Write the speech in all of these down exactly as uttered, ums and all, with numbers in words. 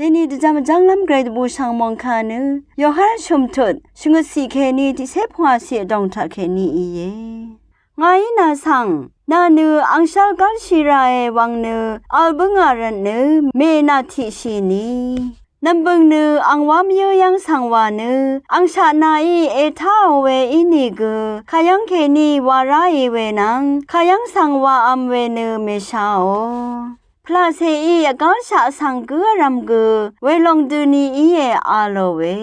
Deni dvjam janglam gray dvbù shvng mòngkà nø Yohan shø̀mtut shvngøt siq kèní tiqcé pvngwà siq vdòng taq kèní íe. Ngàí nà svng nà nø angshv́l gv́lshì ràe wvng nø vl bǿngà rvtnø mènà tiqshì ni. Nv̀mbø̀ng nø ang wá mvyǿ yv́ng svng wà nø angshaq nàí ètáò we ínìgø kàyv́ng kèní wa ráì we nvng kàyv́ng svng wàvm we nø mèshaò. Pvlaqcèí vgálshaq svng gǿ vrvm gø welòng døni íe a lòe.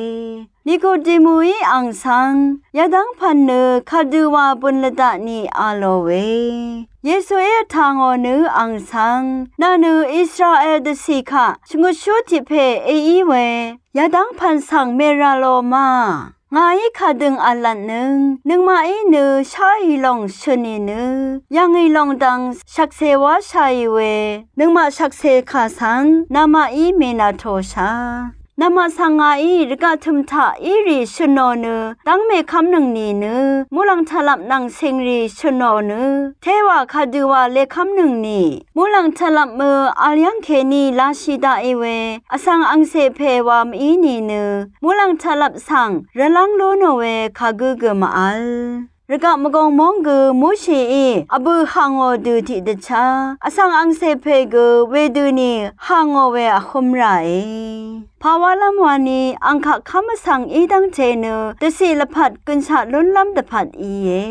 Nikodimuí ang svng yadv́ng pv̀n nø kadøwa bøn lvdaq ni a lòe. Yesuí vtà ngò nø ang svng nà nø Israel dvcì kaq shvngøtshú tiq pè èí we yadv́ng pv̀n svng mèrà lò ma. Ngàí kadøng v̀lvtnøng nøngmaqí nø sháì lòng shø̀n ì nø yv̀ngì lòng dvng shvkse wáshàì we nøngmaq shvkse kà svng namaqí mènàtòshà. Namaq svng ngàí rvgaq tø̀m taq í rì shø̀nò nø dv́ng mèkv́mnøng nìnø muqlàng taqlap nvng cìngrì shø̀nò nø téwà kadøwa lekv́mnøng nì. Muqlàng taqlap mø vl yv́ng kèní lashì daqì we vsvng angcè pè wa mv-í nìnø muqlàng taqlap svng rvlv́ng lú nò we kagǿ gø mv-vl. Rvgaq mvgong móng gø Moshií vbø̀ hà ngò dø tiqdvchá vsvng angcè pè gø wedøni hà ngò we vhǿm ràe. Pàwálv́m wani ang kaq kv́m vsvng í dv́ngte nø dvciq lvpat gønshaq lúnlv́m dvpvt íe.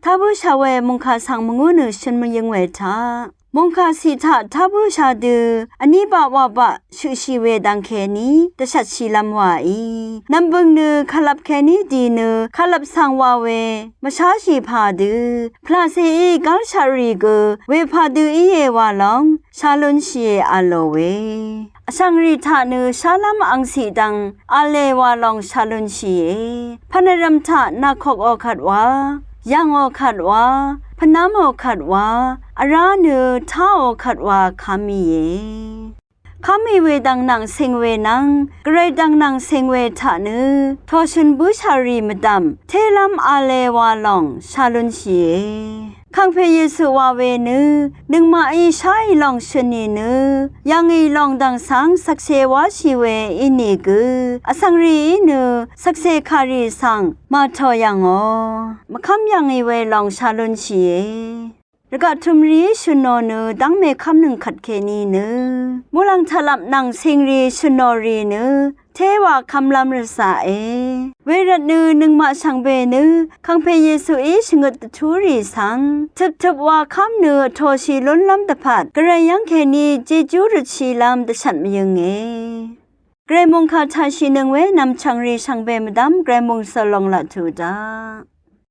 Tá bǿshà we mòngkà svng mvngú nø shøn mvyøng we taq mòngkà ciq taq tá bǿshà dø vní baq wà baq shøqshì we dvng kèní dvshvtshìlv́m wàí. Nv̀mbø̀ng nø kàlvp kèní dì nø kàlvp svng wà we mvsháshì pà dø pvlaqcèí gálshaq rì gø wepà dø íe wa lòng shà lúnshìe a lòe. Vshv̀ngrì taq nø shálv́m angciq dvng v̄le wa lòng shà lúnshìe. Pv̀n vrv̀m taq nàkokò kvt wa, yv̀ngò kvt wa, pvnv́mò kvt wa, vrá nø táò kvt wa kv́m íe. Kv́m ì we dvng nvng cing we nvng gvray dvng nvng cing we taq nø tòshøn bǿshà rì mvdv̀m télv́m v̄le wa lòng shà lúnshìe. Kàngpè Yesu wa we nø nøngmaqí sháì lòng shø̀n ì nø yv̀ngì lòng dv̀ng svng shvkse wáshì we ínìgø vsvng rìí nø shvkse kàrì svng màtò yv̀ngò mvkv́m yv̀ngì we lòng shà lúnshìe. Rvgaq tø̀mrìí shø̀nò nø dv́ng mèkv́mnøng kvt kèní nø muqlàng taqlap nvng cìngrì shø̀nò rì nø téwà kv́mlv́m rvzaqe. Wervt nø nøngmaq shvngbe nø kàngpè Yesuí shvngøt dvtú rì svng tøptøp wa kv́m nø vtòshì lúnlv́m dvpvt gvray yv́ng kèní jejú røtshìlv́m dvshvt mvyønge. Gvray mòngkà taqshìnøng we nv̀mchv̀ngrì shvngbe mvdv́m gvray mòngsøl lòng laq tuq daq.